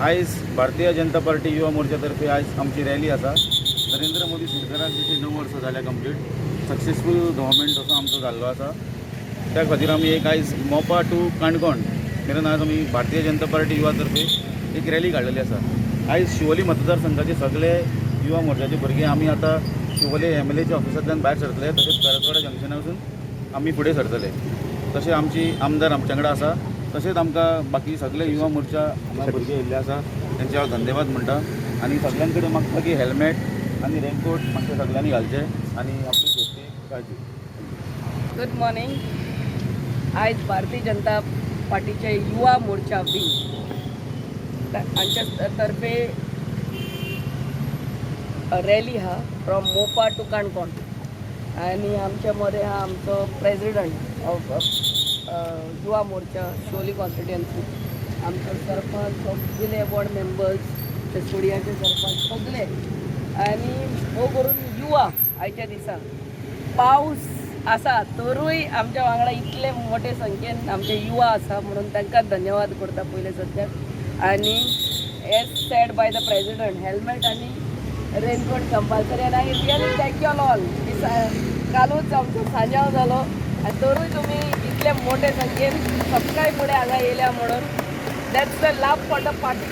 आयज भारतीय जनता पार्टी युवा मोर्चा तर्फे आयज आमची रॅली आसा. नरेंद्र मोदी सरकाराक जशी 9 वर्सां जाल्या कंप्लीट, सक्सेसफूल गव्हर्मेंट असो आमचो जाल्लो आसा. त्या खातीर आमी एक आयज मोपा टू काणकोण मेरेन आयज आमी भारतीय जनता पार्टी युवा तर्फे एक रॅली काडलेली आसा. आयज शिवोली मतदारसंघाचे सगळे युवा मोर्चाचे भुरगे आमी आतां शिवोले एमएलएच्या ऑफिसांतल्यान भायर सरतले. तशेंच करासवाडा जंक्शना वचून आमी फुडें सरतले. तशें आमची आमदार आमच्या वांगडा आसा. तशेंच आमकां बाकी सगळे युवा मोर्चा हांगा भुरगे येयल्ले आसा, तेंचे हांव धन्यवाद म्हणटा आनी सगळ्यां कडेन मागता की हेल्मेट आनी रेनकोट मातशें सगळ्यांनी घालचे आनी आपली सेफ्टी काळजी. Good morning. आयज भारतीय जनता पार्टीचे युवा मोर्चा विंग हांच्या तर्फे रॅली आहा फ्रॉम मोपा टू काणकोण आनी आमच्या मदें आहा आमचो president of Yuva Morcha Siolim constituency, आमचो सरपंच, सगळे वॉर्ड मेंबर्स, ते सुडयाचे सरपंच सगळे आनी हो करून युवा. आयच्या दिसा पावस आसा तरूय आमच्या वांगडा इतले मोठे संख्येन आमचे युवा आसा म्हणून तांकां धन्यवाद करता पयले सद्याक. आनी as said by the president, helmet आनी रेनकोट कंपल्सरी. आनी I really thank you all. कालूच आमचो सांजाव जालो आनी तरूय तुमी इतले मोठे संख्येन सकाळी फुडें हांगा येयल्या म्हणून that's the love for the party.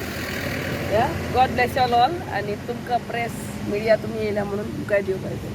Yeah, God bless you all. आनी तुमकां प्रेस मिडिया तुमी येयल्या म्हणून तुमकांय देव बरें करूं.